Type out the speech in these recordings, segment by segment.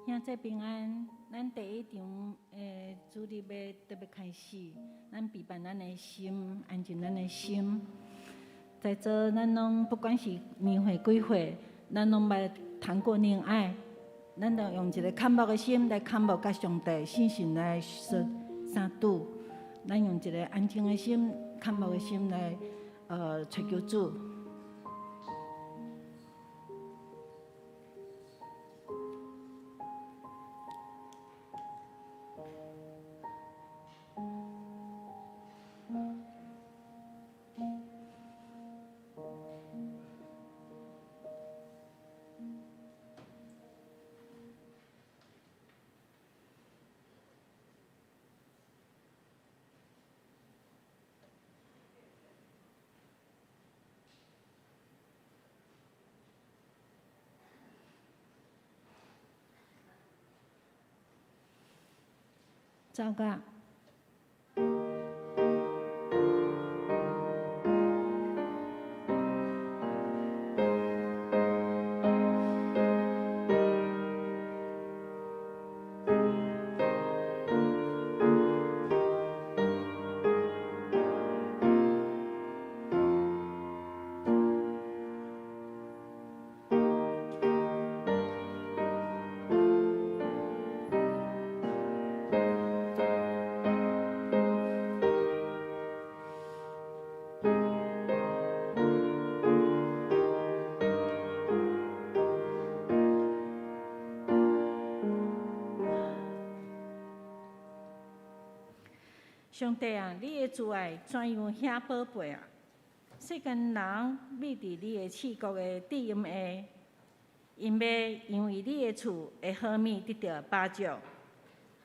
兄弟平安，咱第一場的主日欲特別開始，咱備辦咱的心，安靜咱的心。在座咱攏不管是年歲幾歲，咱攏捌談過戀愛，咱都用一个渴慕的心來渴慕佮上帝信心來說相拄。咱用一个安靜的心、渴慕的心來尋求主。走甲。上帝啊，你的慈愛怎樣遐寶貝啊？世間人覕佇你的賜國的至蔭下，𪜶欲因為你的厝的好物得著飽足，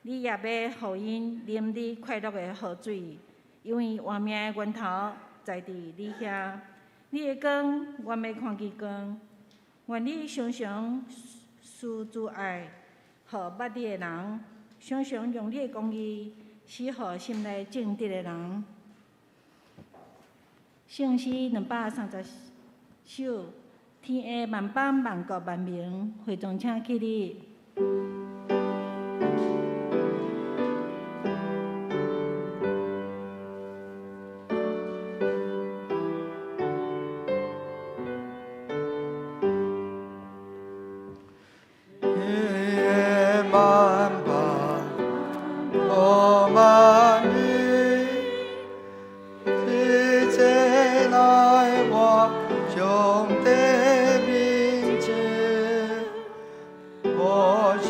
你也欲予𪜶啉你快樂的河水，因為活命的源頭在佇你遐。你的光，阮欲看見光。願你常常施慈愛，予捌你的人，常常用你的公義施予心內正直的人。聖詩230首，天下萬邦萬國萬民，會眾請起立。天下萬邦國萬民，齊齊來往上帝面前，我上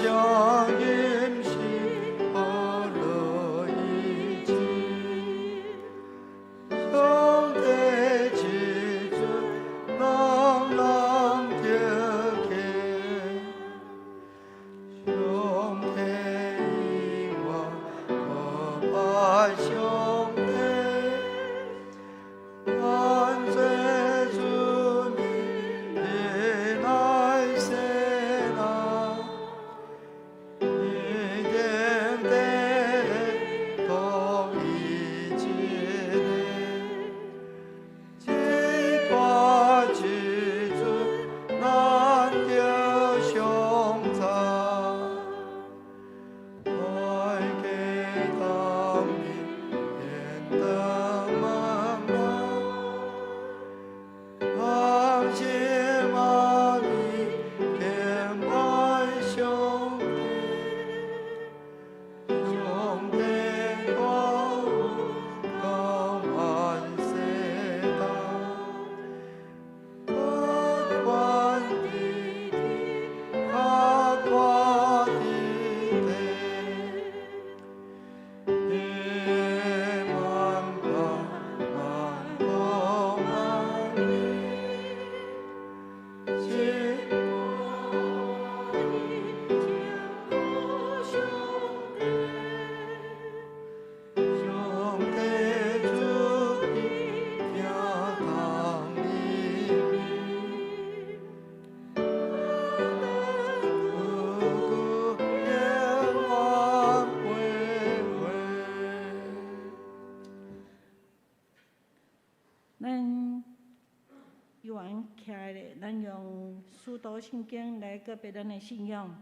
用徛咧，咱用使徒信經來告白咱的信仰。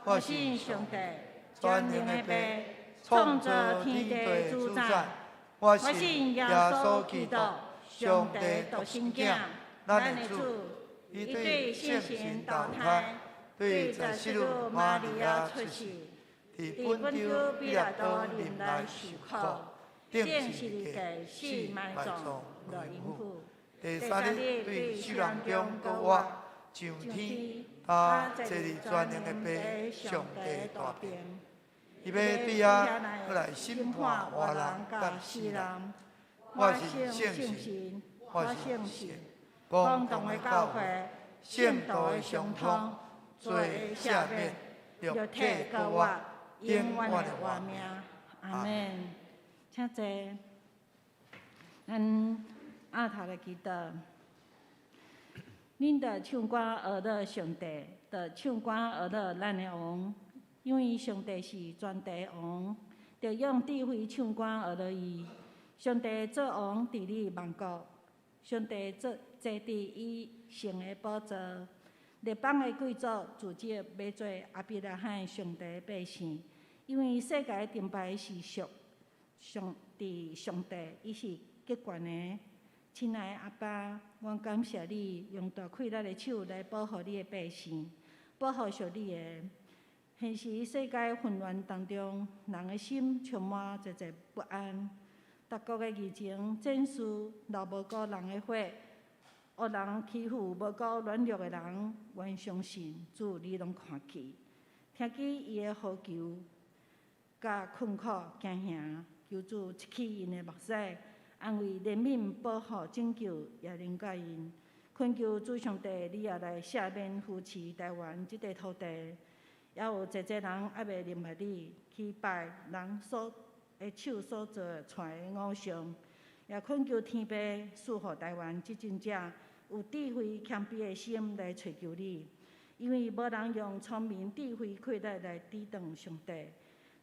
我信上帝，全能的父，創造天地主宰。我信耶穌基督，上帝獨生囝，咱的主，伊對聖神投胎，對十四女瑪利亞出世，佇本丟彼拉多忍耐受苦，釘十字架死埋葬落陰府，第三日對死人中復活，上天，他坐佇全能的父上帝大爿。伊欲對遐閣來審判活人佮死人。我信聖神，我相信公同的教會，聖徒的相通，罪赦免，肉體復活，永遠的活命。阿門。請坐。咱阿頭來祈禱。恁著唱歌學樂上帝，著唱歌學樂咱的王，因為上帝是全地王，著用智慧唱歌學樂伊。上帝做王治理萬國，上帝坐佇伊聖的寶座。列邦的貴族聚集欲做亞伯拉罕上帝的百姓，因為世界定牌是屬上佇上帝，伊是極權的。親愛的阿爸，阮感謝你用大氣力的手來保護你的百姓，保護屬你的。現時世界混亂當中，人的心充滿濟濟不安。各國的疫情、戰事、流無辜人的血，惡人欺負無辜軟弱的人，阮相信主你攏看見，聽見伊的呼求，佮困苦驚嚇，求主拭去𪜶的目屎，安慰、憐憫、保護、拯救，也臨到𪜶。懇求主上帝，你也來赦免扶持台灣這塊土地，也有濟濟人猶未認捌你，去拜人所的手所做出來的偶像，也懇求天父賜予台灣執政者有智慧謙卑的心來揣求你，因為無人用聰明智慧氣力來抵擋上帝。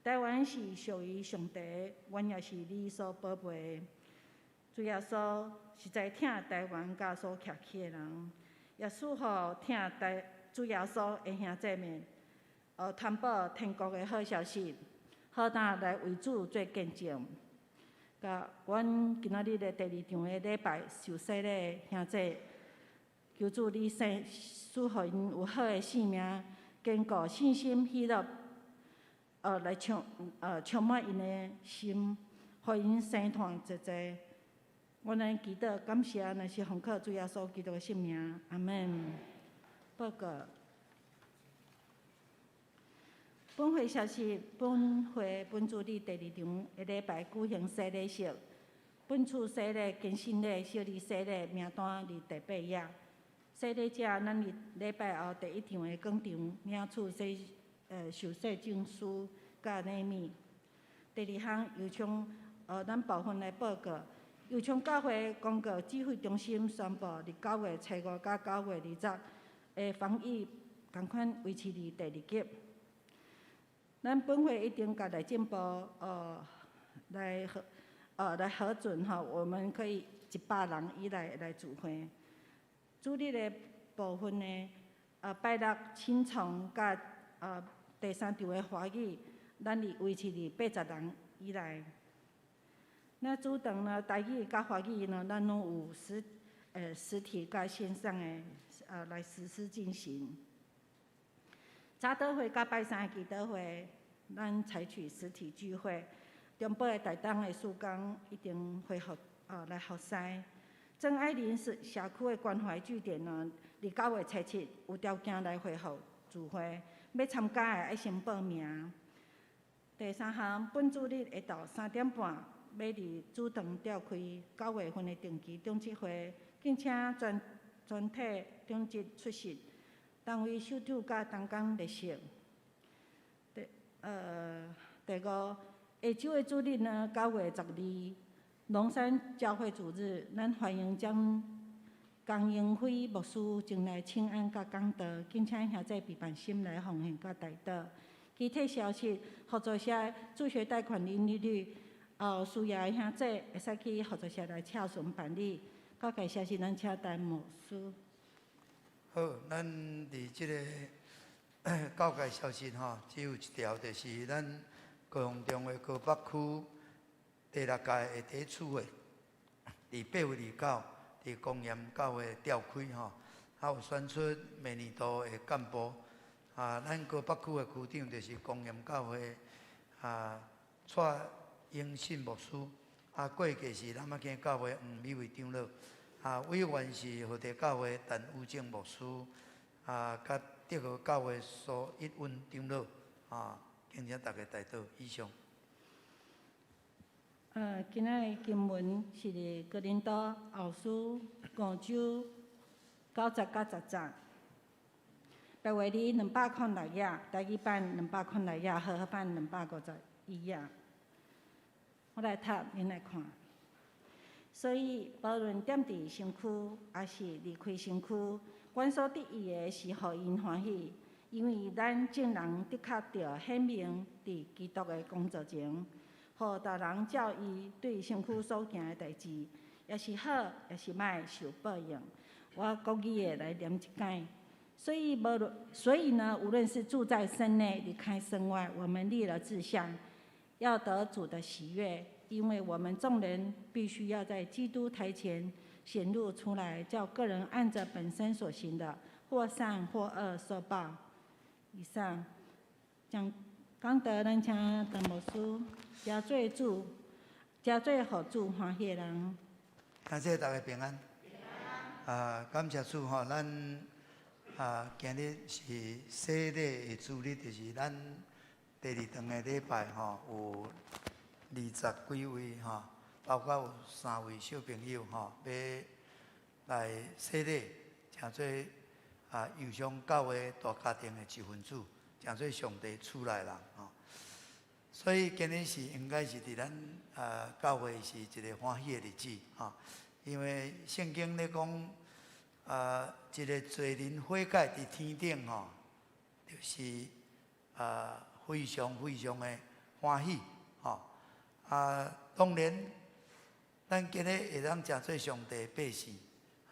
台灣是屬於上帝的，阮也是你所寶貝的。主耶穌實在疼台灣佮所徛起的人，也賜予疼台主耶穌的兄弟們，傳播天國的好消息，好膽來為主做見證。佮阮今仔日的第二場的禮拜受洗禮的兄弟，求主你賜予𪜶有好的性命、堅固信心、喜樂，來充滿𪜶的心，予𪜶生湠濟濟。阮來祈禱感謝，乃是奉靠主耶穌基督的聖名，阿門。報告。本會消息，本會本主日第二場的禮拜舉行洗禮式，本次洗禮、堅信禮、小禮洗禮名單佇第八頁。洗禮者，咱佇禮拜後第一場的廣場領取受洗證書佮禮物。第二項，郵充咱部分來報告，郵充教會公告指揮中心宣布，佇9月初5佮9月20的防疫仝款維持佇第二級。咱本會一定佮內政部來核准吼，我們可以100人以內來聚會。主日的部分呢，拜六清創佮第三場的華語，咱佇維持佇80人以內。那主堂呢，台語佮華語呢，咱攏有實體佮線上的來實施進行。早禱會佮拜三的祈禱會，咱採取實體聚會。中晡的台東的事工已經恢復來復師。曾愛玲社區的關懷據點呢，佇9月初7有條件來恢復聚會，欲參加的愛先報名。第三項，本主日下晝3點半，欲佇主堂召開9月份的定期長執會，敬請全體長執出席。單位首長佮同工列席。第五，下週的主日呢，9月12，龍山教會主日，咱歡迎將江英輝牧師前來請安佮講道，敬請兄弟備辦心來奉獻佮代禱。其他消息，合作社助學貸款零利率，需要的兄弟會使去合作社來洽詢辦理。教誡消息，咱請陳牧師。好，咱佇這个教誡消息吼，只有一條，就是咱高雄中會高北區第六屆的第一次會，佇8月29，佇光鹽教會召開吼，啊有選出明年度的幹部。啊，咱高北區的區長就是光鹽教會啊，蔡英信牧師。啊，過去是喇嘛坑教會黃美惠長老。啊，委員是和地教會陳宇正牧師，啊，佮德和教會蘇一溫長老，啊，敬請大家代禱。以上。今仔日經文是佇哥林多後書五章9節到10節，白話字206頁，台語版206頁，和合版251頁。我來讀，恁來看。所以，無論踮佇身軀，抑是離開身軀，阮所得意的是予𪜶歡喜，因為咱眾人的確著顯明佇基督的工作前，予逐人照伊對身軀所行的代誌，抑是好，抑是歹，受報應。我國語的來念一擺。所以，無論所以呢，無論是住在身內，離開身外，我們立了志向，要得主的喜悅。因為我們眾人必須要在基督台前顯露出來，叫各人按着本身所行的，或善或惡受報。以上，講講道，咱請陳牧師，誠做主，誠做予主歡喜的人。感謝大家平安。啊，感謝主吼，咱啊今日是洗禮的主日，就是咱第二頓的禮拜吼，有二十幾位吼，包括有三位小朋友吼，欲來洗禮，成做啊右上教會大家庭的一份子，成做上帝厝內人吼。所以今日是應該是佇咱啊教會是一个歡喜的日子吼，因為聖經咧講啊，一个罪人悔改佇天頂吼，就是啊非常非常的歡喜吼。啊，當然，咱今日會當成做上帝百姓，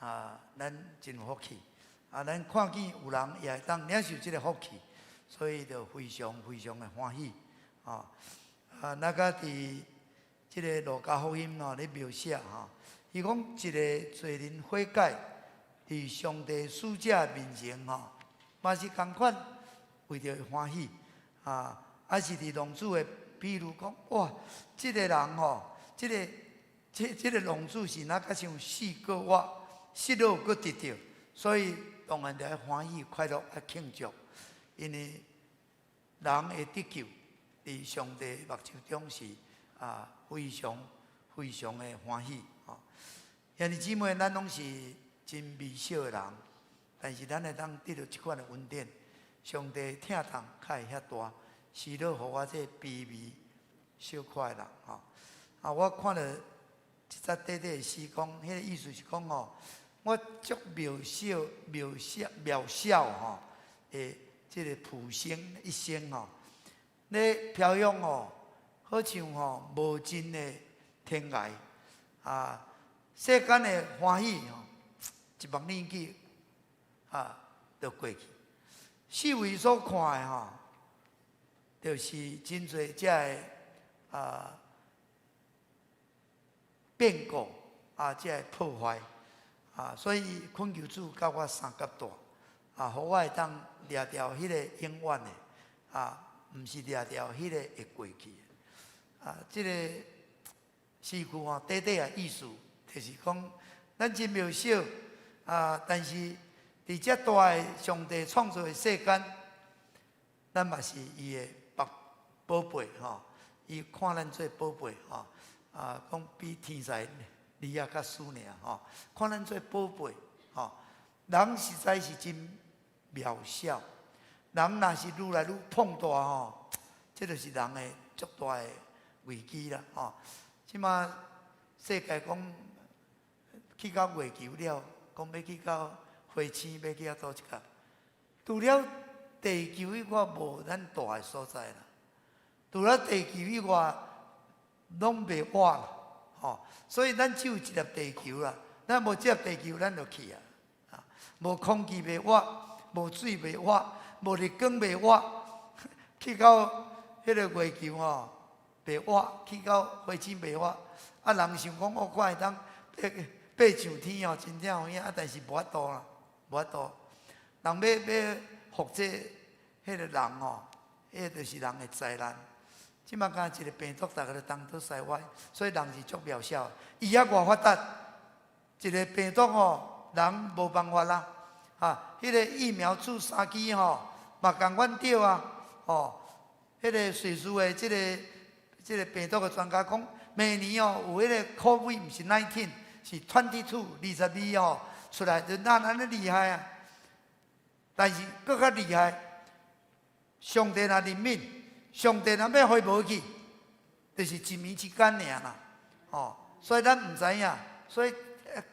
啊，咱真有福氣。啊，咱看見有人也會當領受這个福氣，所以就非常非常的歡喜。啊，啊，那個佇這个路加福音吼咧描寫吼，伊講一个罪人悔改，佇上帝使者面前吼，嘛是仝款為著歡喜。啊，啊是佇浪子的比喻講，哇，這个人吼，這个這這个浪子是若較像死閣活，失落閣得著，所以當然著愛歡喜快樂愛慶祝，因為人會得救，佇上帝目睭中是啊非常非常的歡喜吼。兄弟姊妹，咱攏是真微小的人，但是咱會當得著這款的恩典，上帝疼痛較會遐大，施予我這卑微小可的人吼。啊，我看著一節短短的詩講，彼个意思是講吼，我足渺小、渺小、渺小吼的這个浮生一生吼，咧飄揚吼，好像吼無盡的天涯啊，世間的歡喜吼，一目眼去啊，就過去。四圍所看的吼，就是真濟這个啊變故啊，這个破壞啊，所以懇求主佮我相佮蹛啊，予我會當掠著彼个永遠的啊，毋是掠著彼个會過去的啊。這个詩句吼，短短的意思就是講，咱真渺小啊，但是佇遮大的上帝創造的世間，咱嘛是伊的寶寶貝吼，伊看咱做寶貝吼，啊，講比天使兒仔較輸爾吼，看咱做寶貝吼，人實在是真渺小，人若是愈來愈膨大吼，這就是人的足大的危機啦吼。這馬世界講去到月球了，講欲去到火星，欲去到佗一角，除了地球以外無咱蹛的所在啦。除了地球以外，攏袂活啦，吼。所以咱只有一粒地球啦，咱無接地球，咱就去啊！啊，無空氣袂活，無水袂活，無日光袂活，去到彼个月球吼袂活，去到火星袂活。啊，人想講我看會當爬爬上天哦，真正有影，啊，但是無法度啦，無法度。人欲複製彼个人吼，彼个就是人的災難。這馬敢一个病毒，逐家都東倒西歪，所以人是足渺小的。醫學偌發達，一个病毒吼，人無辦法啦。啊，彼个疫苗注三支吼，嘛仝款著啊。吼，彼个瑞士的這個病毒的專家講，明年哦有彼個 COVID 毋是 19，是 22 22吼出來，就哪按呢厲害啊？但是閣較厲害，上帝若憐憫，上帝若欲予伊無去，就是一暝之間爾啦。吼，所以咱毋知影，所以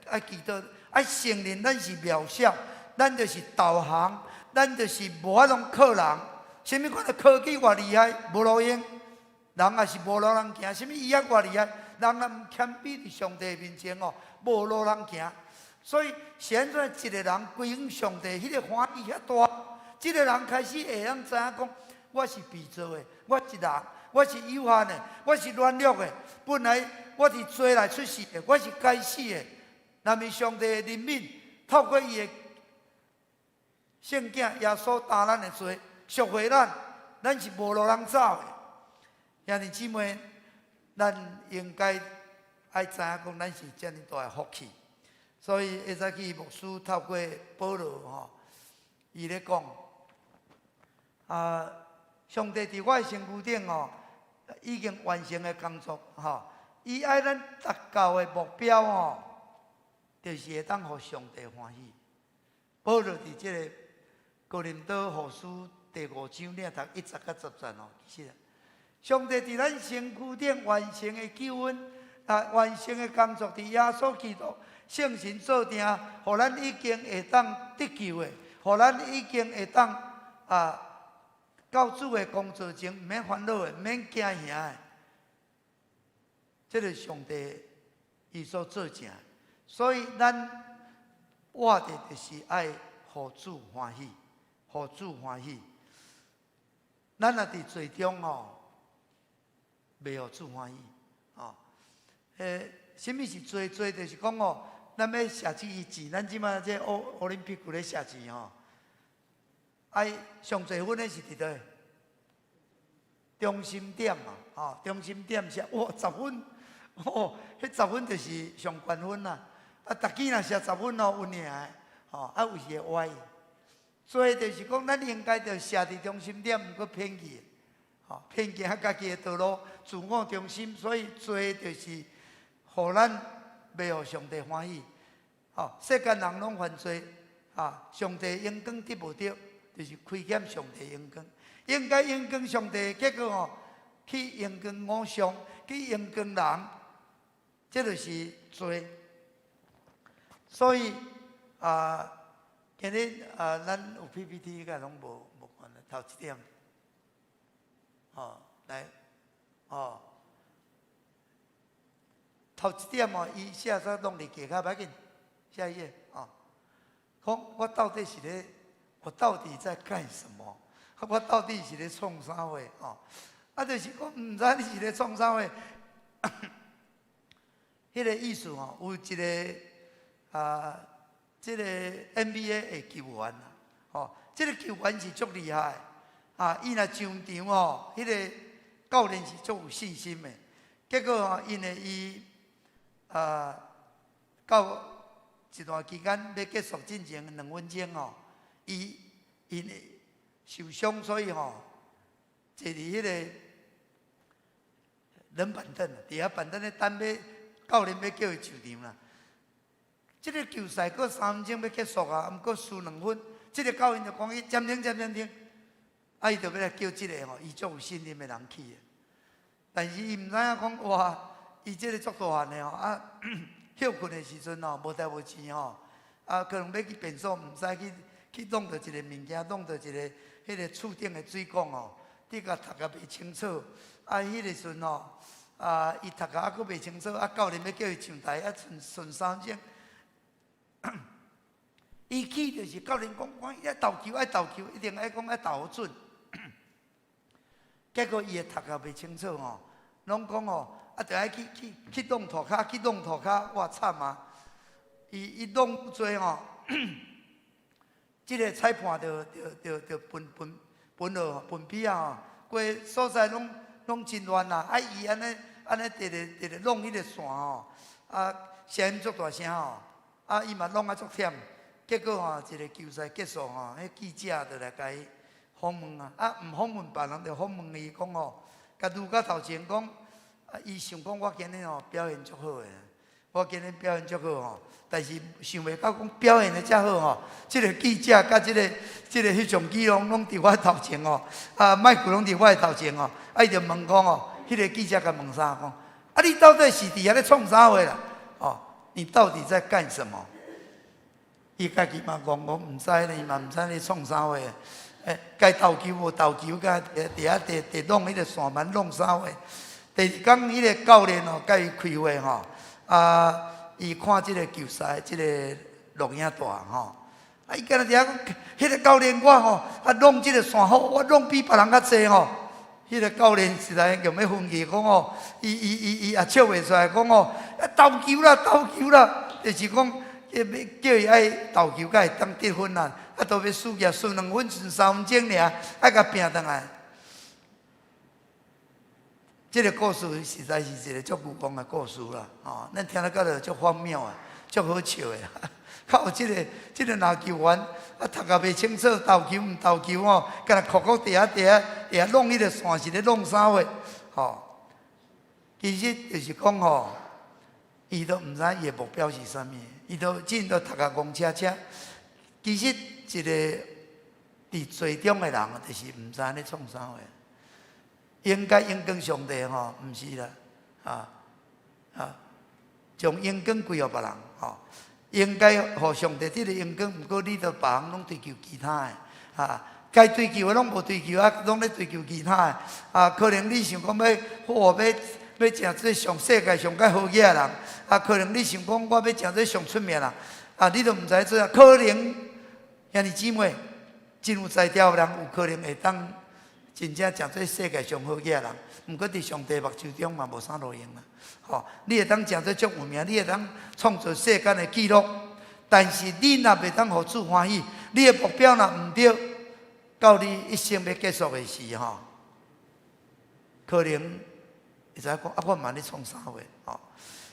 愛記得愛承認咱是渺小，咱就是導航，咱就是無法度靠人。啥物款的科技偌厲害，無路用，人也是無路通行。啥物醫學偌厲害，人若毋謙卑佇上帝面前哦，無路通行。所以是按怎一個人歸向上帝，彼個歡喜遐大。這個人開始會當知影講，我是被造的，我是人，我是有限的，我是軟弱的。本來我佇罪內出世的，我是該死的。若毋是上帝的憐憫，透過伊的聖囝耶穌擔咱的罪，贖回咱，咱是無路通走的。兄弟姊妹，咱應該愛知影講，咱是遮爾大的福氣。所以，會使去牧師透過保羅吼，伊咧講啊，上帝佇我的身軀頂吼，已經完成的工作吼，伊愛咱達到的目標吼，就是會當予上帝歡喜。保羅佇這个哥林多後書第五章，你讀1節到10節哦，其實上帝佇咱身軀頂完成的救恩啊，完成的工作，佇耶穌基督聖神做定，予咱已經會當得救的，予咱已經會當啊，到主的工作前，毋免煩惱的，毋免驚嚇的。這个上帝伊所做成，所以咱活的就是愛予主歡喜，予主歡喜。咱若佇罪中吼，袂予主歡喜，吼。啥物是罪？罪就是講哦，咱欲射這支箭，咱這馬這奧奧林匹克咧射箭吼，愛上濟分的是佇佗？中心點嘛，吼，中心點射哇十分，哦，彼十分就是上懸分啦。啊，逐支若射十分哦，有贏的，吼，啊有時會歪。所以就是講，咱應該著射佇中心點，毋過偏去，吼，偏行家己的道路，自我中心。所以罪就是予咱袂予上帝歡喜。吼，世間人攏犯罪，啊，上帝榮光得無著，就是虧欠上帝榮光。應該榮光上帝，結果吼去榮光偶像，去榮光人，這就是罪。所以啊，今日啊，咱有 PPT 敢攏無關咧，頭一點，吼，來，吼，頭一點哦，伊寫煞攏佇下跤，無要緊，下一頁，哦，講我到底是咧，我到底在幹什麼？我到底是咧創啥貨？吼，啊，就是講毋知你是咧創啥貨。彼個意思吼，有一個啊，這个 NBA 的球員啊，吼，這个球員是足厲害，啊，伊若上場吼，彼個教練是足有信心的。結果吼，因為伊啊，到一段期間欲結束進前2分鐘吼，伊因為受傷，所以吼坐佇彼个冷板凳，佇遐板凳咧等欲教練欲叫伊上場啦。這个球賽閣3分鐘欲結束啊，毋過輸2分，這个教練就講伊暫停暫停停，啊，伊就欲來叫這个吼，伊足有信任的人去的。但是伊毋知影講哇，伊這个足大漢的吼，啊，歇睏的時陣吼，無代無誌吼，啊，可能欲去便所，毋知去弄著一个物件，弄著一个彼个厝頂的水管吼，你共讀甲袂清楚，啊，彼个時陣吼，啊，伊讀甲猶閣袂清楚，啊，教練欲叫伊上台，啊，賰3分鐘，伊去就是教練講，講伊愛投球愛投球，一定愛講愛投予準。結果伊會讀甲袂清楚吼，攏講吼，啊，著愛去去去弄塗跤，去弄塗跤，哇慘啊！伊伊弄濟吼，這个裁判就就就就分分分落分邊啊吼，規所在攏攏真亂啦！啊，伊按呢按呢直直直直弄彼个線吼，啊，聲音足大聲吼，啊，伊嘛弄啊足忝，結果吼，一个球賽結束吼，彼記者就來共伊訪問啊，啊，毋訪問別人，就訪問伊講吼，共攄到頭前講，啊，伊想講我今日吼表現足好的，我今日表現足好吼，但是想袂到講表現得遮好吼，這个記者佮這个這个翕相機攏攏佇我頭前吼，啊，麥克攏佇我的頭前吼，啊，伊就問講吼，彼个記者共問啥講，啊，你到底是佇遐咧創啥貨啦？哦，你到底在幹什麼？伊家己嘛戇戇毋知咧，伊嘛毋知咧創啥貨。欸，該投球無投球，共佇遐佇佇弄彼个線板弄啥貨？第二工，彼个教練吼，共伊開會吼，啊，伊看這个球賽，這个錄影帶吼，啊，伊敢若佇遐講，彼个教練我吼，啊，弄這个線好，我弄比別人較濟吼。彼个教練實在強欲昏去，講吼，伊伊伊伊也笑袂出來，講吼，啊，投球啦，投球啦，就是講，叫伊愛投球，才會當得分啦。啊，都欲輸起，輸兩分，剩3分鐘爾，愛共拚轉來。這个故事實在是一個足愚戇的故事啦，吼！咱聽了覺著足荒謬啊，足好笑的。靠，這个這个籃球員啊，讀甲袂清楚，投球毋投球吼，敢若哭哭佇遐佇遐佇遐弄彼个線是咧弄啥貨？吼！其實就是講吼，伊都毋知伊的目標是啥物，伊都真都讀甲戇車車。其實一个佇罪中的人，就是毋知咧創啥貨。應該榮光上帝吼，毋是啦，啊啊，將榮光歸予別人吼，應該予上帝這个榮光，毋過你都別人攏追求其他的，啊，該追求的攏無追求，啊，攏咧追求其他的，啊，可能你想講欲，好欲欲成做上世界上較好額的人，啊，可能你想講我欲成做上出名人，啊，你都毋知做啥，可能兄弟姊妹，真有才調的人，有可能會當真正成做世界上好額的人，毋過佇上帝目睭中嘛無啥路用啦。吼，你會當成做足有名，你會當創造世間的紀錄，但是你若袂當予主歡喜，你的目標若毋對，到你一生欲結束的時吼，可能會知影講啊，我嘛咧創啥貨吼。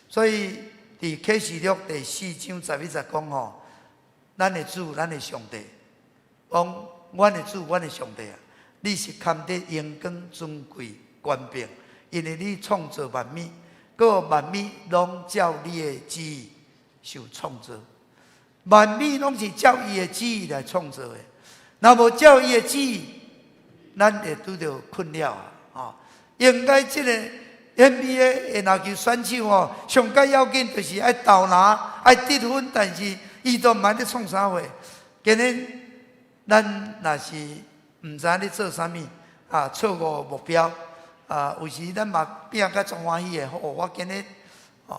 所以佇啟示錄第四章十一節講吼，咱的主，咱的上帝，講阮的主，阮的上帝啊！你是堪得榮光尊貴權柄，因為你創造萬物，閣萬物攏照你的旨意受創造，萬物攏是照伊的旨意來創造的。若無照伊的旨意，咱會拄著困擾啊！吼，應該這个 NBA 的籃球選手吼，上蓋要緊就是愛投籃、愛得分，但是伊都毋知咧創啥貨。今日咱若是毋知咧做啥物啊，錯誤目標啊，有時咱嘛拼甲足歡喜的。哦，我今日哦，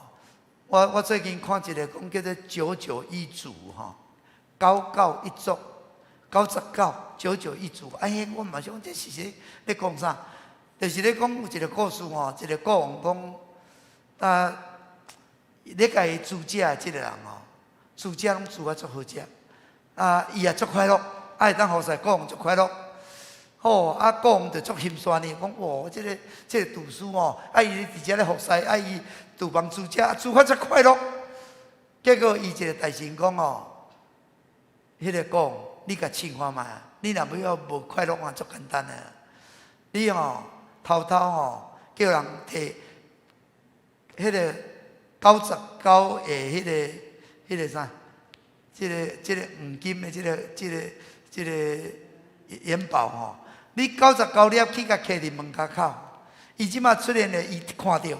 我我最近看一个講叫做九九一組吼，九九一組，99，九九一組。哎，我嘛想這是咧咧講啥？就是咧講有一个故事吼，一个國王講，啊，咧共伊煮食的這个人吼，煮食攏煮啊足好食，啊，伊也足快樂，啊，會當予勢國王足快樂。好，啊，國王就足心酸呢，講哇，這个這个廚師吼，啊，伊佇遮咧服侍，啊，伊廚房煮食，煮甲遮快樂。結果伊一个大臣講吼，彼个國王，你共試看覓，你若欲予無快樂啊，足簡單的。你吼偷偷吼叫人提彼个99個彼个彼个啥，這个這个黃金的這个這个這个元寶吼。你九十九粒去共囥佇門跤口，伊這馬出現咧，伊看著，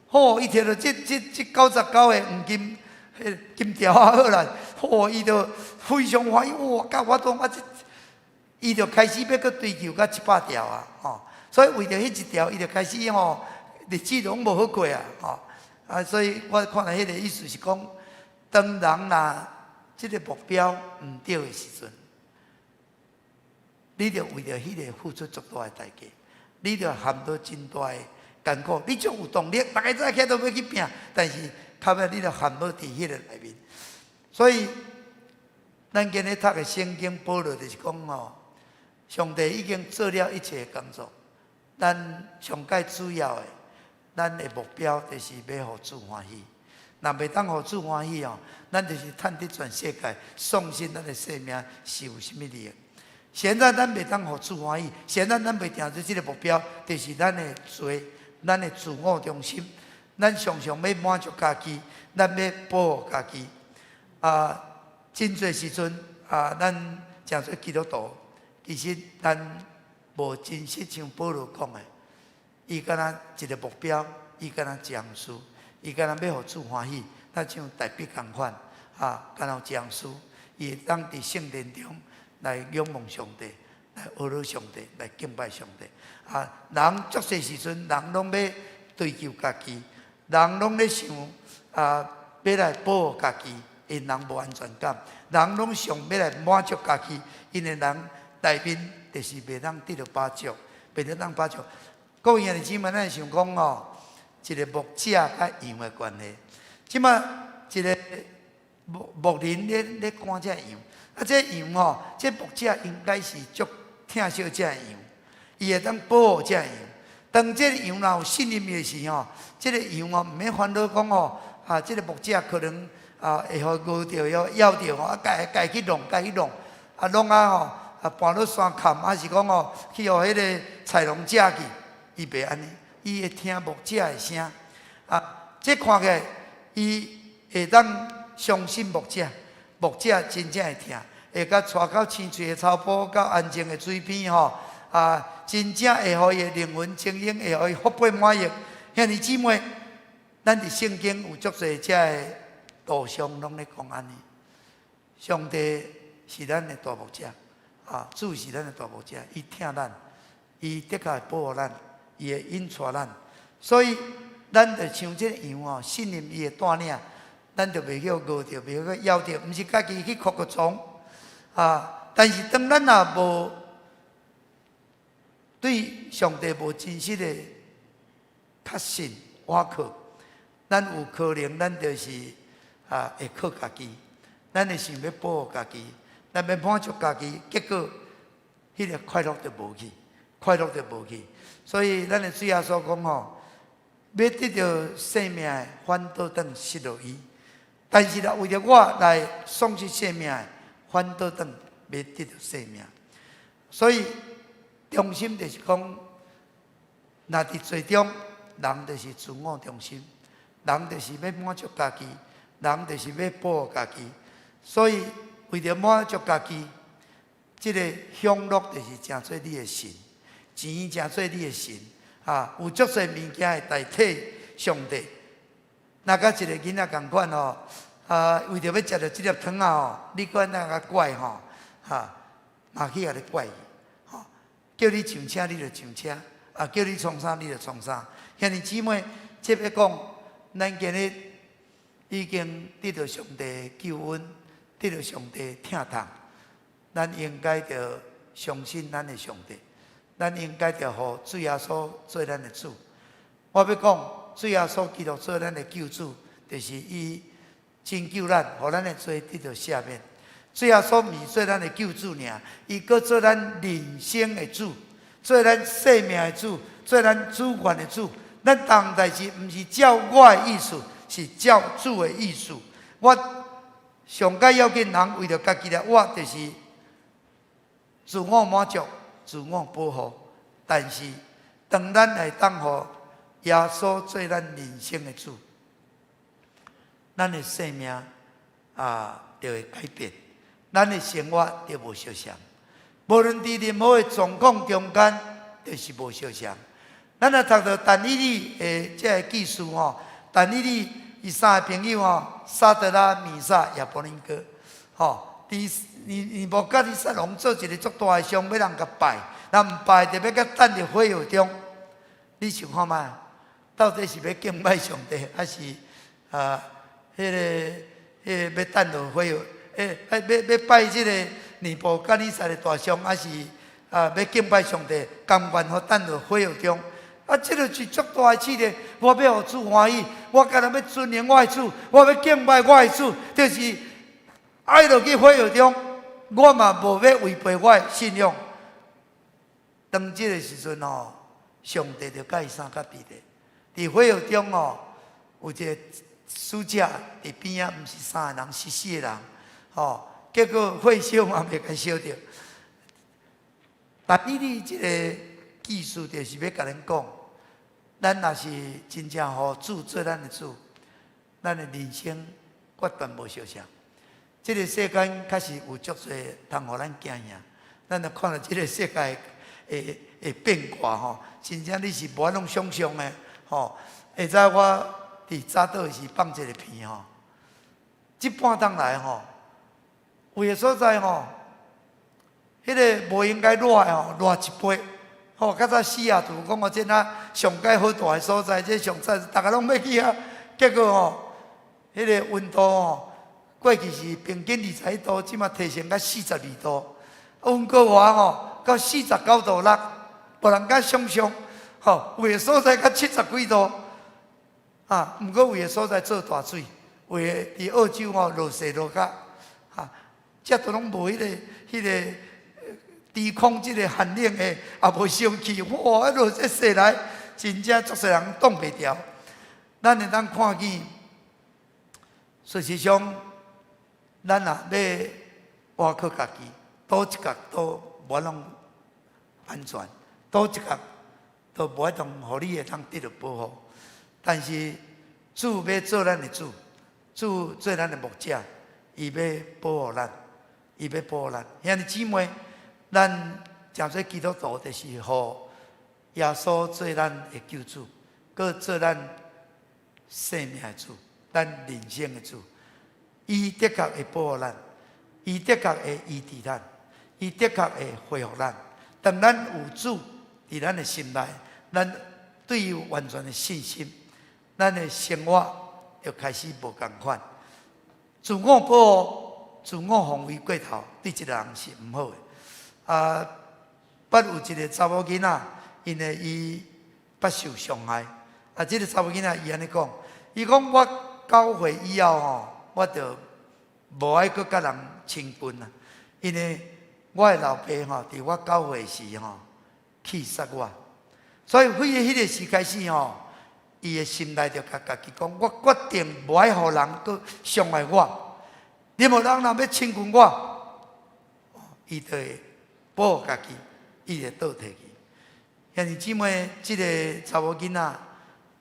吼，伊提著這這這九十九個黃金，彼金條仔好啦，吼，伊就非常歡喜，哇！佮我講我這，伊就開始欲閣追求到一百條啊，吼！所以為著彼一條，伊就開始吼，日子攏無好過啊，吼！啊，所以我看來彼個意思是講，當人若這个目標毋對的時陣，你著為著彼个付出足大的代價，你著陷到真大的艱苦。你足有動力，逐家早起來都欲去拚，但是較尾你著陷落佇彼个內面。所以，咱今日讀的聖經，保羅就是講吼，上帝已經做了一切的工作，咱上蓋主要的，咱的目標就是欲予主歡喜。若袂當予主歡喜哦，咱就是趁得全世界，喪失咱的生命是有啥物利益？現在咱袂當予主歡喜，現在咱袂定做這个目標，就是咱的罪，咱的自我中心，咱常常欲滿足家己，咱欲保護家己。啊，真濟時陣啊，咱誠濟基督徒，其實咱無真實像保羅講的，伊敢若一个目標，伊敢若這樣事，伊敢若欲予主歡喜，咱像大衛仝款啊，敢若這樣事，伊會當佇聖殿中來仰望上帝，來學了上帝，來敬拜上帝。啊，人足濟時陣，人攏欲追求家己，人攏咧想啊，欲來保護家己，因人無安全感，人攏想欲來滿足家己，因為人內面就是袂當得著飽足，袂當飽足。各位兄弟姊妹，咱想講吼，一个牧者佮羊的關係。這馬一个牧人咧看這羊，啊，這羊吼，這牧者應該是足疼惜這羊，伊會當保護這羊。當這个羊若有信任伊的時吼，這个羊吼毋免煩惱講吼，啊，這个牧者可能啊會予咬著、予咬著吼，啊，家家去弄、家去弄，啊，弄啊吼，啊，跋落山崁，還是講吼去予彼个菜農食去，伊袂按呢，伊會聽牧者的聲，啊，這看起來伊會當相信牧者，牧者真正會疼，會共帶到青翠的草坡，到安靜的水邊吼，啊，真正會予伊的靈魂充盈，會予伊福杯滿溢。兄弟姊妹，咱佇聖經有足濟這个圖像攏咧講按呢。上帝是咱的大牧者，啊，主是咱的大牧者，伊疼咱，伊的確會保護咱，伊會引帶咱，所以咱就像這个羊哦，信任伊的帶領，咱就袂予咬著，袂予咬著，毋是家己去屈服從啊。但是當咱若無對上帝無真實的確信倚靠，咱有可能咱就是啊會靠家己，咱會想欲保護家己，咱欲滿足家己，結果彼个快樂就無去，快樂就無去。所以咱的主耶穌講吼，欲得著生命的，反倒轉失落伊；但是若為著我來喪失生命的，反倒轉欲得著生命。所以中心就是講，若佇罪中，人就是自我中心，人就是欲滿足家己，人就是欲保護家己。所以為著滿足家己，這个享樂就是成做你的神，錢成做你的神，啊，有足濟物件會代替上帝。若佮一个囡仔仝款吼，啊，為著欲食著這粒糖仔吼，你閣按怎共拐吼，哈，嘛去共你拐去，吼，叫你上車你就上車，啊，叫你創啥你就創啥。兄弟姊妹，這欲講，咱今日已經得著上帝的救恩，得著上帝疼痛，咱應該著相信咱的上帝，咱應該著予主耶穌做咱的主。我欲講，主耶穌基督做咱的救主，就是伊拯救咱，予咱的罪得著赦免。主耶穌毋是做咱的救主爾，伊閣做咱人生的主，做咱生命的主，做咱主權的主。咱逐項代誌毋是照我的意思，是照主的意思。我上蓋要緊，人為著家己來活，就是自我滿足、自我保護。但是，當咱會當予耶穌做咱人生的主，咱的生命啊，就會改變，咱的生活就無相像。無論佇任何的狀況中間，就是無相像。咱若讀著但以理的這个記事吼，但以理伊三个朋友吼，沙得拉、米煞、亞伯尼歌，吼，佇尼布甲尼撒王做一个足大的像，欲人共拜，若毋拜就欲共擲佇火窯中。你想看覓？到底是欲敬拜上帝，還是啊？彼个欲擲落火窯？欸，欲拜這个尼布甲尼撒的大像，抑是啊欲敬拜上帝，甘願予擲落火窯中。啊，這个是足大的試煉。我欲予主歡喜，我干焦欲尊榮我的主，我欲敬拜我的主，就是愛落去火窯中，我嘛無欲違背我的信仰。當這个時陣吼，上帝就共伊相佮佇咧，佇火窯中吼，有一个使者佇邊仔，毋是三個人，是四個人，吼，結果火燒嘛袂共燒著。但以理這个意思就是欲共恁講，咱若是真正予主做咱的主，咱的人生決斷無相像。這个世間確實有足濟通予咱驚嚇，咱若看著這个世界的變化吼，真正你是無法度想象的吼。會知我佇早島時放這个片吼，這半冬來吼，有的所在吼，彼个無應該熱的吼，熱一倍。吼，較早西雅圖講哦，這若上蓋好大的所在，這上早逐个攏欲去啊。結果吼，彼个溫度吼，過去是平均21度，這馬提升到42度。溫哥華吼，到49.6度，無人敢想象。吼，有的所在到70幾度。啊，毋過有的所在做大水，有的佇澳洲吼落雪落甲，啊，這都攏無彼个低空這个寒冷的，也無生氣，哇！落這雪來，真正足濟人擋袂牢。咱會當看見，事實上，咱若欲倚靠家己，佗一角都無法度安全，佗一角都無法度予你會當得著保護。但是主欲做咱的主，主做咱的牧者，伊欲保護咱，伊欲保護咱。兄弟姊妹，咱成做基督徒，就是予耶穌做咱的救主，閣做咱生命的主，咱人生的主。伊的確會保護咱，伊的確會醫治咱，伊的確會恢復咱。當咱有主佇咱的心內，咱對伊有完全的信心，咱的生活就開始無仝款。自我保護、自我防衛過頭，對一個人是毋好的。啊，捌有一个查某囡仔，因為伊捌受傷害。啊，這个查某囡仔伊按呢講，伊講我9歲以後吼，我就無愛閣佮人親近啊，因為我的老爸吼，佇我9歲時吼，氣殺我，所以對彼个時開始吼，伊的心內就共家己講，我決定無愛予人閣傷害我，任何人若欲親近我，伊就會保護家己，伊會倒退去。兄弟姊妹，這个查某囡仔，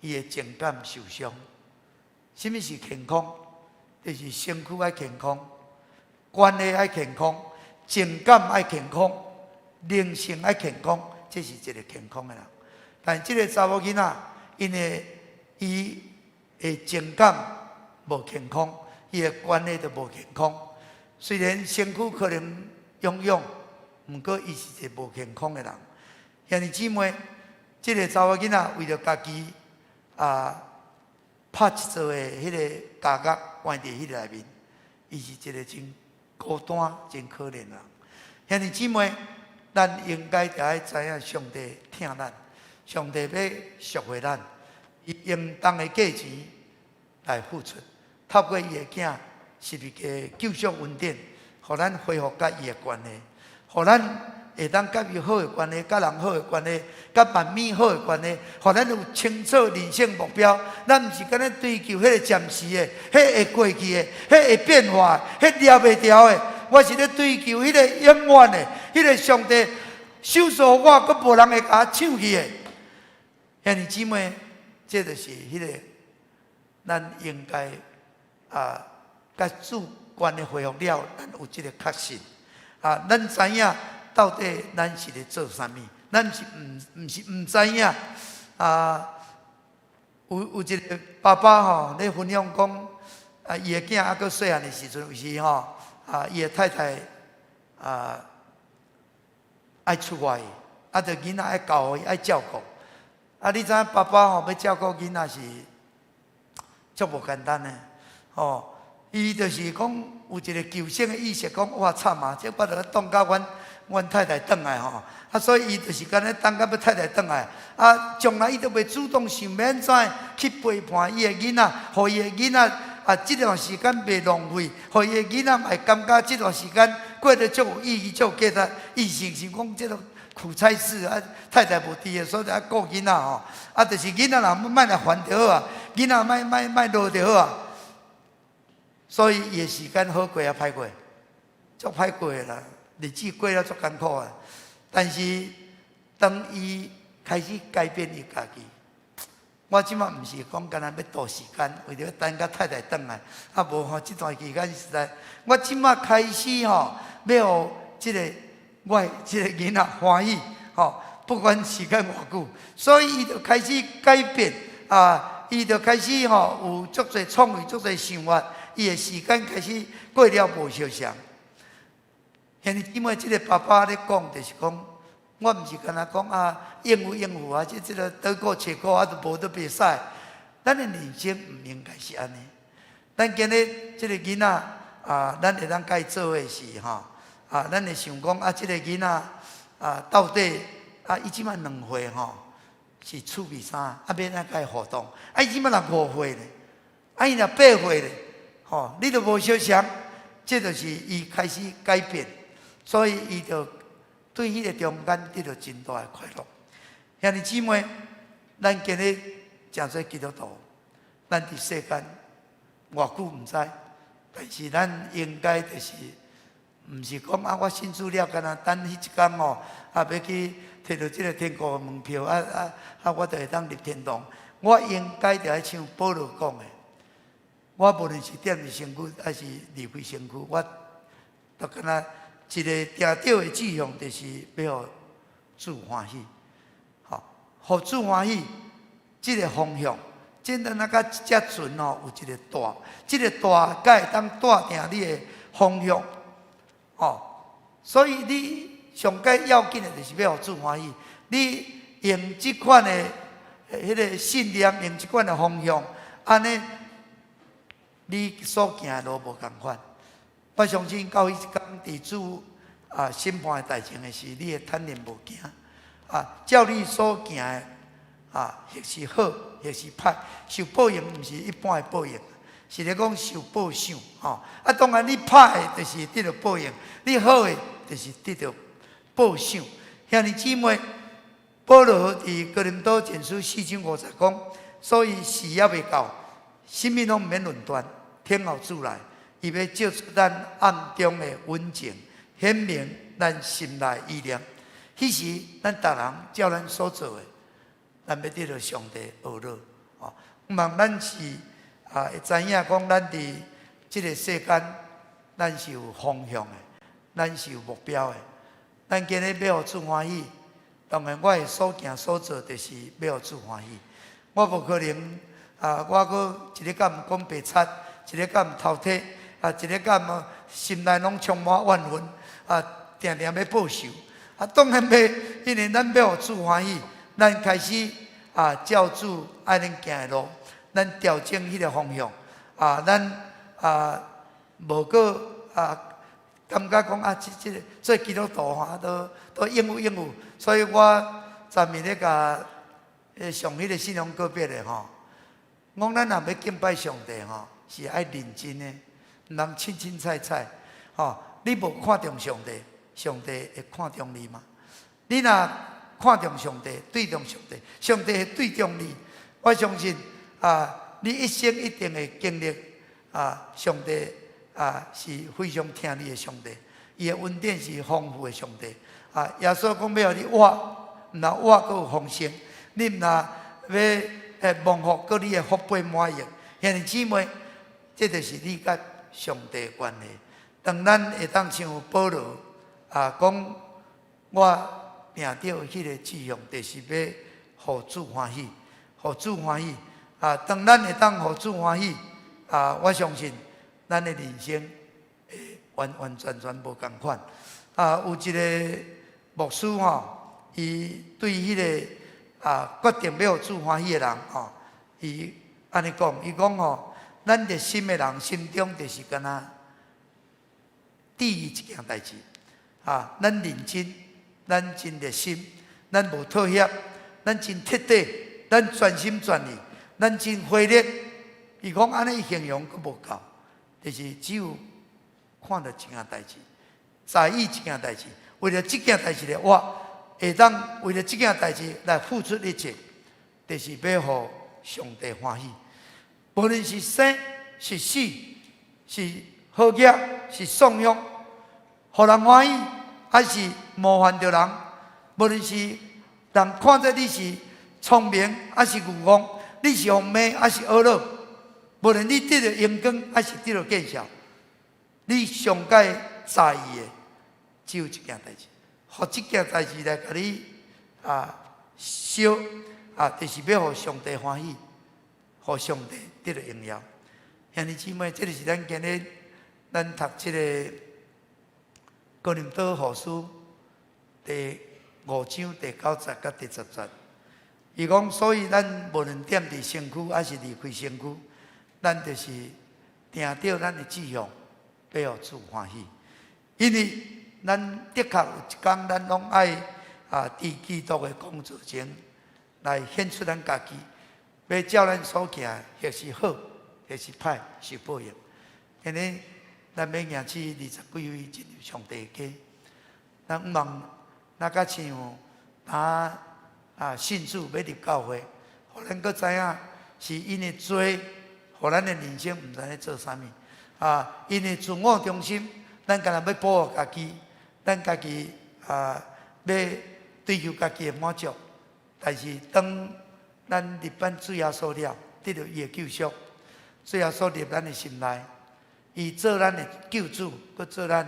伊的情感受傷。啥物是健康？就是身軀愛健康，關係愛健康，情感愛健康，靈性愛健康，這是一个健康的人。但這个查某囡仔，因為伊的情感無健康，伊的關係就無健康。雖然身軀可能勇勇，毋過伊是一个無健康的人。兄弟姊妹，這个查某囡仔為著家己啊，拍一座的彼个監獄，關佇彼个內面，伊是一个真孤單、真可憐的人。兄弟姊妹，咱應該著愛知影上帝疼咱，上帝欲贖回咱，伊用當的價錢來付出，透過伊的囝十字架救贖恩典，予咱恢復佮伊的關係，予咱會當佮伊好的關係，佮人好的關係，佮萬物好的關係，予咱有清楚人生目標。咱毋是干焦追求彼个暫時的、彼會過去的、彼會變化、彼掠袂牢的。我是咧追求彼个永遠的、彼个上帝賞賜我，閣無人會共我搶去的。兄弟姊妹，這就是彼个咱應該啊，佮主關係恢復了，咱有這个確信啊，咱知影到底咱是咧做啥物？咱是毋毋是毋知影啊？有一个爸爸吼咧分享講，啊，伊的囝猶閣細漢的時陣，有時吼啊，伊的太太啊愛出外，啊，就囡仔愛交予伊愛照顧。啊，你知影爸爸吼欲照顧囡仔是足無簡單的，吼。伊就是講有有一个求生的意識，講哇慘啊！這我著等甲阮太太轉來吼，啊，所以伊就是按呢等甲欲太太轉來，啊，將來伊都袂主動想欲按怎去陪伴伊的囡仔，予伊的囡仔啊，這段時間袂浪費，予伊的囡仔嘛會感覺這段時間過得足有意義、足有價值。伊想想講這個苦差事啊，太太無佇的所在啊，顧囡仔吼，啊，就是囡仔若莫來煩就好啊，囡仔莫莫莫落就好啊。所以伊的時間好過抑歹過？足歹過的啦，日子過了足艱苦啊。但是當伊開始改變伊家己，我這馬毋是講干焦欲度時間，為著欲等甲太太轉來，啊無吼，這段期間實在，我這馬開始吼，欲予這个我的這个囡仔歡喜，吼，不管時間偌久，所以伊就開始改變啊，伊就開始吼有足濟創意、足濟想法。伊的時間開始過了無相像。兄弟姊妹，這个爸爸咧講，就是講，我毋是干焦講啊，應付應付啊，這個得過且過啊，都無都袂使。咱的人生毋應該是按呢。咱今日這个囡仔啊，咱會當共伊做的是吼啊，咱會想講啊，這个囡仔啊，到底啊，伊這馬2歲吼，是趣味啥？啊，欲按怎共伊互動？啊，伊這馬若5歲咧，啊，伊若8歲咧？吼，你都無相像，這就是伊開始改變，所以伊就對彼個中間得著真大的快樂。兄弟姊妹，咱今日誠濟基督徒，咱佇世間偌久毋知，但是咱應該就是，毋是講啊，我信主了，干焦等彼一工吼，啊，欲去提著這个天國的門票，啊啊啊，我就會當入天堂。我應該著愛像保羅講的。我無論是踮佇身軀，抑是離開身軀，我都敢若一个定著的志向，就是欲予主歡喜，吼，予主歡喜，這个方向，真的那個一隻船吼，有一个舵，這个舵才會當帶定你的方向，吼，所以你上蓋要緊的就是欲予主歡喜，你用這款的彼个信念，用這款的方向，按呢，你所行的路無仝款。我相信到彼一工佇主啊審判的台前的時，你會坦然無驚。啊，照你所行的啊，或是好，或是歹，受報應毋是一般的報應，是咧講受報賞吼。啊，當然你歹的，就是得著報應；你好的，就是得著報賞。兄弟姊妹，保羅佇哥林多前書4章5節講，所以時猶未到，啥物攏毋免論斷，等候主來，伊欲照出咱暗中的隱情，顯明咱心內意念。彼時，咱逐人照咱所做的，咱欲得著上帝呵咾。哦，毋茫咱是啊，會知影講，咱佇這个世間，咱是有方向的，咱是有目標的。咱今日欲予主歡喜，當然我的所行所做，就是欲予主歡喜。我無可能啊，我閣一日敢毋講白賊，一日敢毋偷提，啊，一日敢毋心內攏充滿怨恨，啊，定定欲報仇。啊，當然袂，因為咱欲予主歡喜，咱開始啊，照主愛咱行的路，咱調整彼个方向，啊，咱啊無閣啊感覺講啊，這個做基督徒吼，都應付應付，所以我昨暝咧共上彼个信仰告別的吼，講咱若欲敬拜上帝吼，是愛認真的，毋通凊凊彩彩，吼，你無看重上帝，上帝會看重你嗎？你若看重上帝，對重上帝，上帝會對重你。我相信啊，你一生一定會經歷啊，上帝啊是非常疼你的上帝，伊的恩典是豐富的上帝。啊，耶穌講欲予你活，毋但活閣有豐盛，你毋但欲蒙福，閣你的福杯滿溢。兄弟姊妹，這就是你佮上帝的關係。當咱會當像保羅啊講，我定著彼个志向，就是欲予主歡喜，予主歡喜。啊，當咱會當予主歡喜，啊，我相信咱的人生會完完全全無仝款。啊，有一个牧師吼，伊對彼个啊決定欲予主歡喜的人吼，伊按呢講，伊講吼，咱熱心的人心中就是敢若注意一件代誌啊，咱認真，咱真熱心，咱無妥協，咱真徹底，咱全心全意，咱真火熱。伊講按呢形容閣無夠，就是只有看著一件代誌，在意一件代誌，為著這件代誌來活，會當為著這件代誌來付出一切，就是欲予上帝歡喜。無論是生是死，是好額是喪約，予人歡喜，還是冒犯著人？無論是人看做你是聰明，還是愚戇；你是予罵，還是呵咾？無論你得著榮光，還是得著見笑，你上蓋在意的只有一件代誌，予這件代誌來共你啊燒啊，就是欲予上帝歡喜，予上帝得著榮耀。兄弟姊妹，這就是咱今日咱讀這个哥林多後書第五章第九節佮第十節。伊講，所以咱無論踮佇身軀，還是離開身軀，咱就是定著咱的志向，欲予主歡喜。因為咱的確有一工，咱攏愛啊，佇基督的工作前來獻出咱家己，欲照咱所行，或是好，或是歹，受報應。今日咱欲迎娶二十幾位進入上帝的家，咱毋望若較像啊啊信主欲入教會，予咱閣知影是因為罪，予咱的人生毋知咧做啥物啊！因為自我中心，咱干焦欲保護家己，咱家己啊欲追求家己的滿足。但是當咱入咱主耶穌了，得著伊的救贖，主耶穌入咱的心內，伊做咱的救主，閣做咱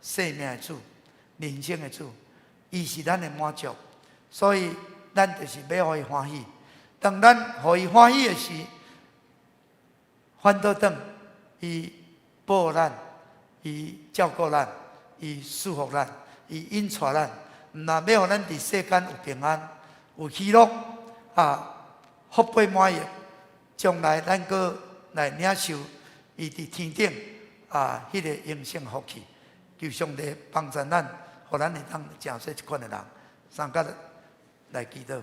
生命的主、人生的主，伊是咱的滿足，所以咱就是欲予伊歡喜。當咱予伊歡喜的時，反倒轉伊保護咱，伊照顧咱，伊祝福咱，伊引帶咱，毋但欲予咱佇世間有平安、有喜樂啊，福杯滿溢。將來咱閣來領受伊佇天頂啊，彼个永生福氣。求上帝幫助咱，予咱會當成做這款的人。三甲來祈禱。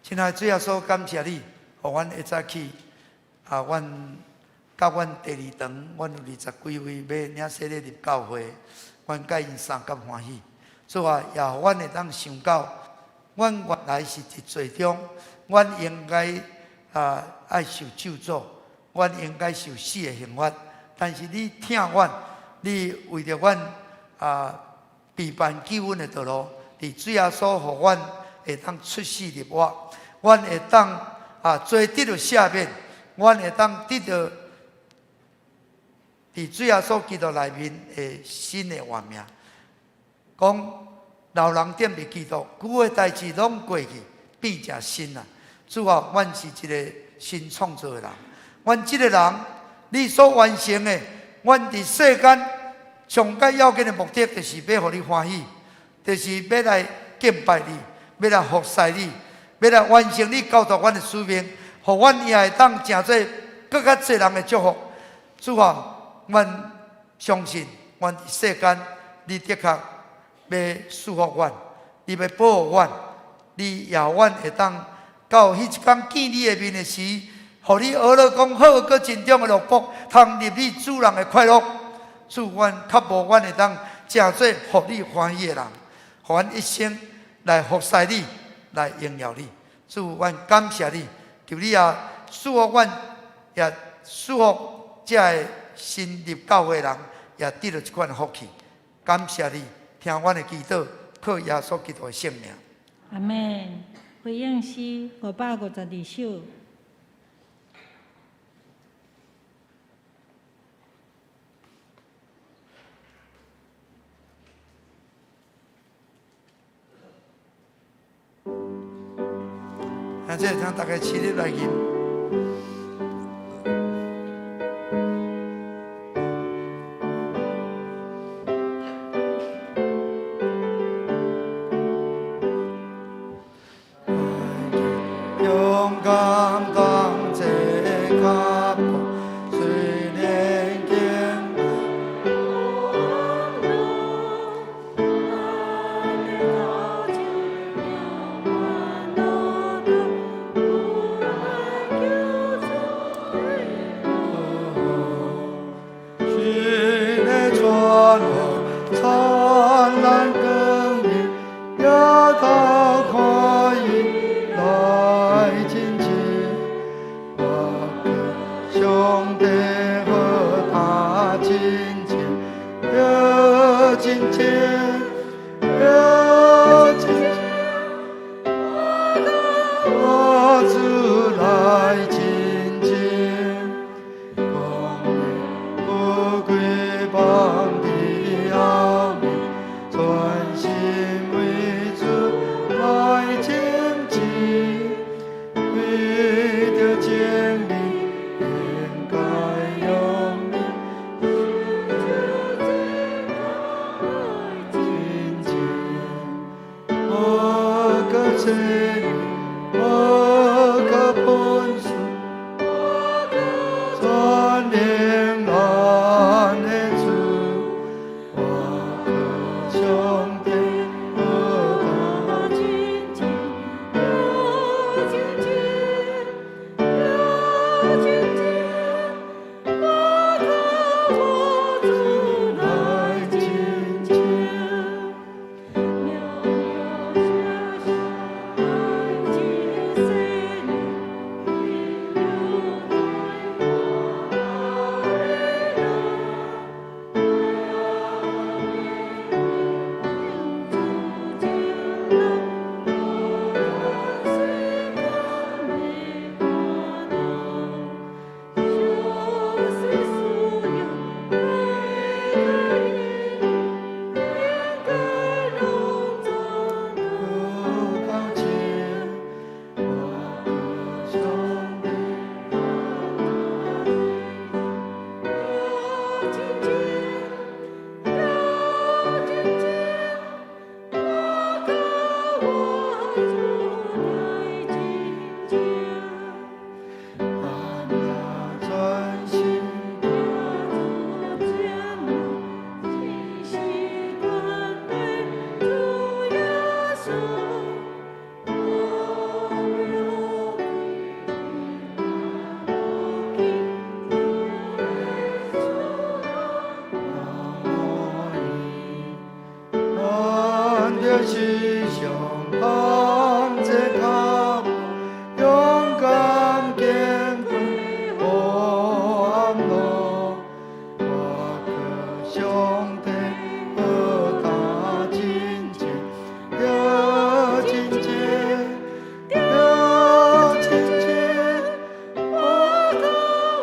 親愛的主耶穌，感謝你，予阮會早起啊，阮佮阮第二堂，阮有二十幾位欲領洗禮入教會，阮佮𪜶相佮歡喜。主啊，也予阮會當想到，阮原來是佇罪中，阮應該啊愛受咒詛，阮應該受死的刑罰。但是你疼阮，你為著阮啊備辦救恩的道路，佇主耶穌予阮會當出死入活，阮會當啊罪得著赦免，阮會當得著佇主耶穌基督內面的新的活命。講老人踮佇基督，舊的代誌攏過去，變成新啊！主啊，阮是一个新創造的人，阮這个人，你所完成的，阮佇世間上蓋要緊的目的，就是欲予你歡喜，就是欲來敬拜你，欲來服侍你，欲來完成你交託阮的使命，予阮也會當成做閣較濟人的祝福。主啊，阮相信，阮佇世間，你的確欲祝福阮，你欲保護阮，你也予阮會當到彼一工見你的面的時，予你呵咾講好，閣真重的奴僕，通入你主人的快樂。主，阮渴慕阮會當成做予你歡喜的人，予阮一生來服侍你，來榮耀你。主，阮感謝你，求你也祝福阮，也祝福這个新入教會的人，也得著這款的福氣。感謝你，聽阮的祈禱，靠耶穌基督的聖名。阿們。回應詩552首。聽這個，聽大家起立來吟。勇敢當這腳步，雖然艱難。主來親近，光明富貴放佇後面，專心為主來前進，為著真理應該勇敢前進，無可勢力，無可本事，全能咱的主，倚靠上帝好膽。前進，前進，前進，倚靠我主來前進。渺渺小小愛情生命，有有夠錢，倚靠上帝。前進，前進，倚靠我主來前進。咱若專心主全能，真是權柄主耶穌，我了去耶穌。咱就是上向前跤步，勇敢堅強無暗路，倚靠上帝好膽前進，著前進，著前進，倚靠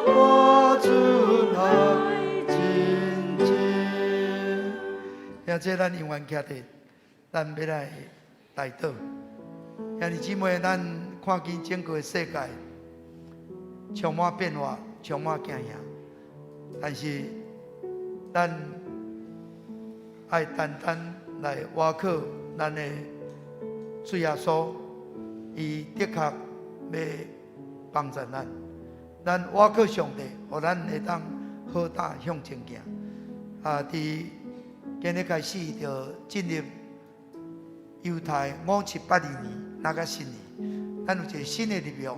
我主來前進。兄弟，咱永遠徛佇，咱欲來代禱。兄弟姊妹，咱看見整個世界充滿變化，充滿驚嚇，但是咱愛單單來倚靠咱的主耶穌，伊的確欲幫助咱。咱倚靠上帝，予咱會當好膽向前行。啊，佇今日開始就進入猶太5782年那個新年，咱有一個新的立約。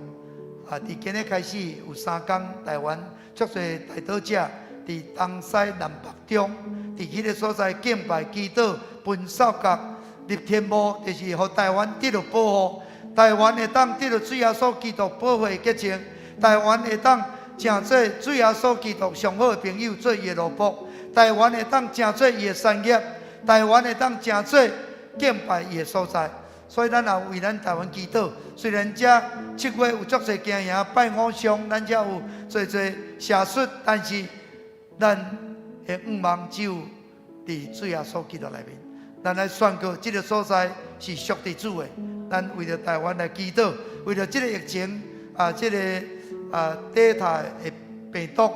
啊，佇今日開始有3工，台灣足濟代禱者佇東西南北中，佇彼个所在敬拜、祈禱、分掃角、立天幕，就是予台灣得著保護。台灣會當得著主耶穌基督寶血潔淨，台灣會當成做主耶穌基督上好的朋友，做伊的奴僕。台灣會當成做伊的產業，台灣會當成做敬拜伊的所在。所以咱也為咱台灣祈禱。雖然這7月有足濟驚嚇拜偶像，咱遮有濟濟邪術，但是咱的向望只有佇主耶穌基督內面。咱來宣告，這个所在是屬佇主的。咱為著台灣來祈禱，為著這个疫情啊，這个啊 Delta 的病毒，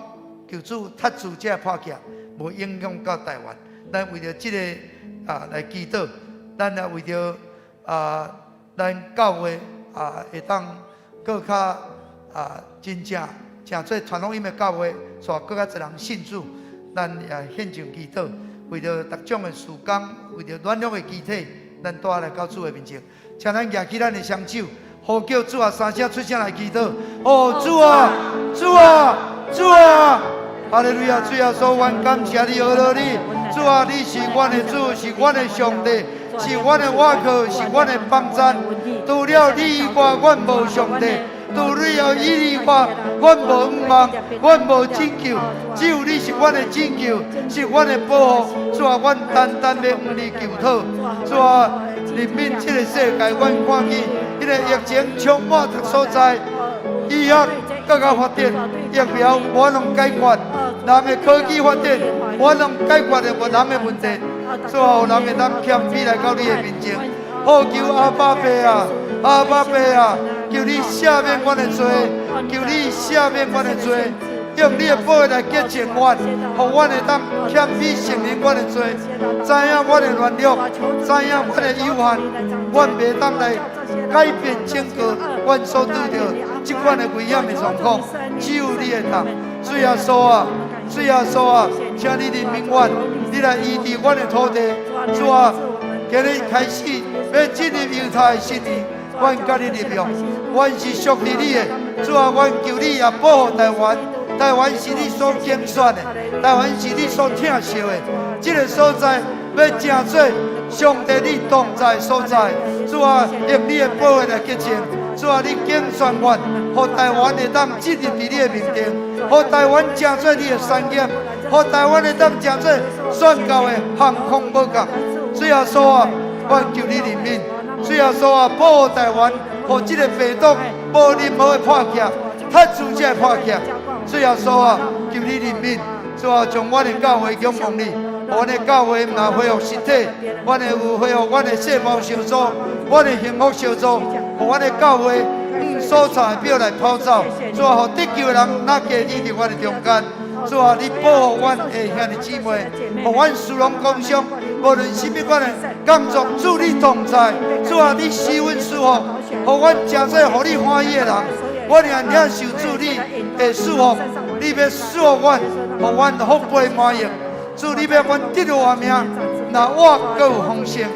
求主踢除這个破鏡，無影響到台灣。咱為著這个啊來祈禱，咱也為著啊咱教會啊會當閣較啊真正成做傳福音的教會，帶閣較濟人信主。咱也獻上祈禱，為著逐種的事工，為著軟弱的肢體，咱帶來到主的面前，請咱舉起咱的雙手，呼叫主啊，三聲出聲來祈禱。哦，主啊，主啊，主啊！哈利路亞，主耶穌，阮感謝你，阿羅你，主啊，你是阮的主，是阮的上帝，是阮的倚靠，是阮的幫贊。除了你以外，阮無上帝；除了你以外，阮無向望，阮無拯救。只有你是阮的拯救，是阮的保護。主啊，阮單單欲向你求討。主啊，憐憫這个世界，阮看見彼彼个疫情充滿逐所在，醫學閣較發展，疫苗無法度解決，人的科技發展無法度解決的無人的問題，主啊，予人會當謙卑來到你的面前，呼求阿爸爸啊，阿爸爸啊，求你赦免阮的罪，求你赦免阮的罪，用你的寶血來潔淨阮，予阮會當謙卑承認阮的罪，知影阮的軟弱，知影阮的有限，阮袂當來改變整個阮所拄著這款的危險的狀況，只有你會當。主耶穌啊，主耶穌啊，請你憐憫阮，你來醫治阮的土地。主啊，今日開始欲進入猶太新年，阮佮你立約，阮是屬於你的。主啊，阮求你也保護台灣，台灣是你所揀選的，台灣是你所疼惜的。這个所在欲成做上帝你同在的所在。主啊，用你的寶血來潔淨。主啊，你揀選阮，予台灣會當進入佇你的面前，予台灣成做你的產業，予台灣會當成做宣教的航空母艦。主耶穌啊，阮求你憐憫。主耶穌啊，保護台灣，予這个病毒無任何的破拆，拆除這个破拆。主耶穌啊，求你憐憫。主啊，將阮的教會仰望你，阮的教會毋但恢復實體，阮會有恢復阮的細胞小組，阮的幸福小組，予阮的教會按所在的表來跑走。主啊，予得救的人若加佇阮的中間。主啊，你保護阮的兄弟姊妹，予阮士農工商，無論啥物款的工作，主你同在。主啊，你賜阮祝福，予阮成做予你歡喜的人。阮也領受主你的祝福，你欲祝福阮，予阮福杯滿溢。主，你欲阮得著活命，若活閣有豐盛。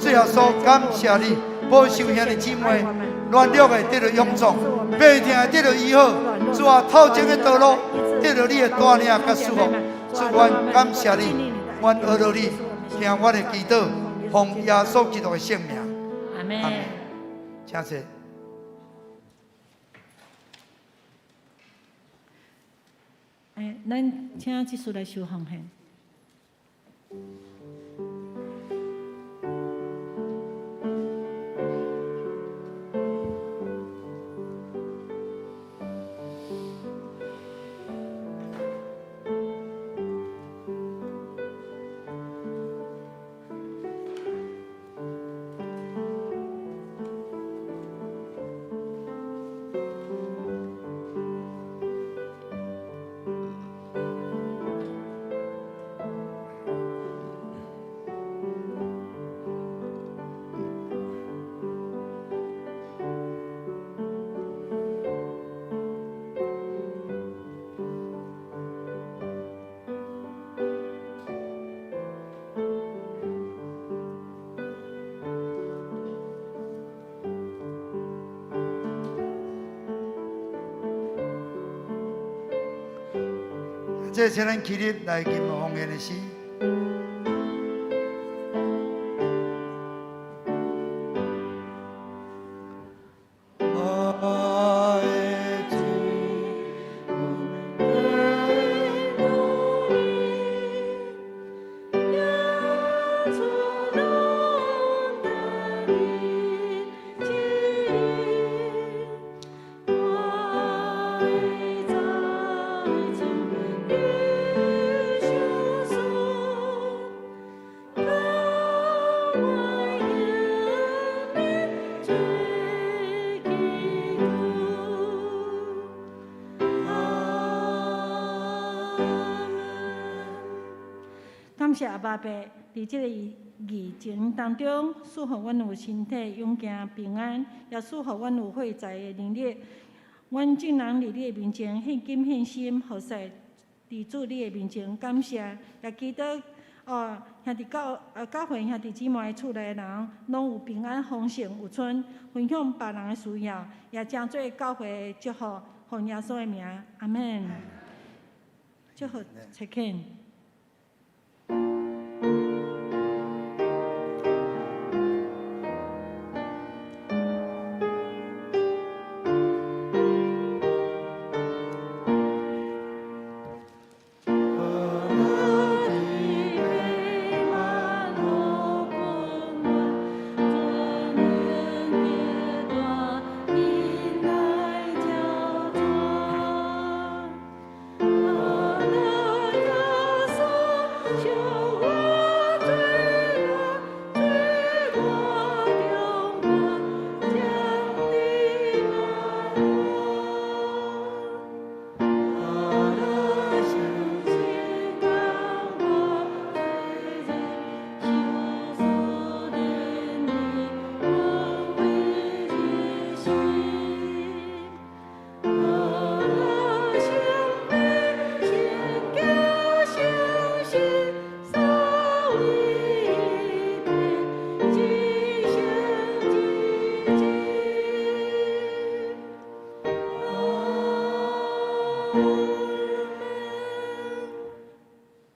主耶穌，感謝你，保守兄弟姊妹，軟弱的得著勇壯，病痛的得著醫好。主啊，頭前的道路得著你的帶領佮祝福。主，阮感謝你，阮阿羅你，聽阮的祈禱，奉耶穌基督的聖名。阿門。阿門。請坐。咱請執事來收奉獻。這請咱起立來吟奉獻的詩。我的主，感謝阿爸爸，佇這个疫情當中，賜予阮有身體勇健平安，也賜予阮有發財的能力。阮眾人佇你的面前獻金獻心，服侍佇主你的面前感謝，也祈禱哦，兄弟教教會兄弟姊妹厝內的人，攏有平安豐盛有春，分享別人的需要，也成做教會的祝福，奉耶穌的名，阿們。祝福切肯。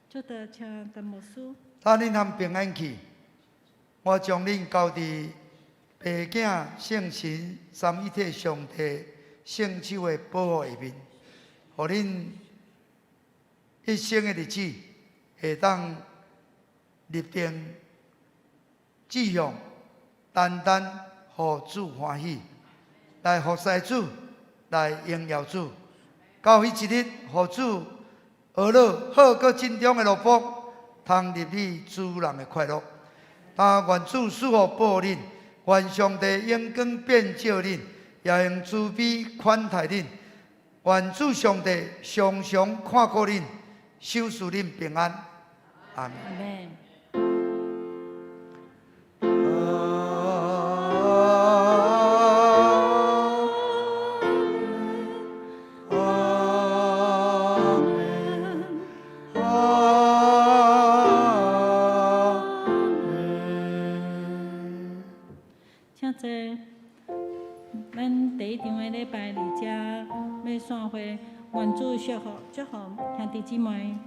祝禱請陳牧師。帶恁含平安去，我將恁交佇父囝聖神三一體上帝聖手的保護下面，予恁一生的日子會當立定志向，單單予主歡喜，來服侍主，來榮耀主。到彼一日，予主呵咾好閣珍重的奴僕，通入你主人的快樂。但願主賜福保護恁，願上帝用光遍照恁，也用慈悲款待恁。願主上帝常常看顧恁，賞賜恁平安。阿門。阿門。阿門，阿門。請坐。咱第一場的禮拜佇遮欲散會，願主祝福祝福兄弟姊妹。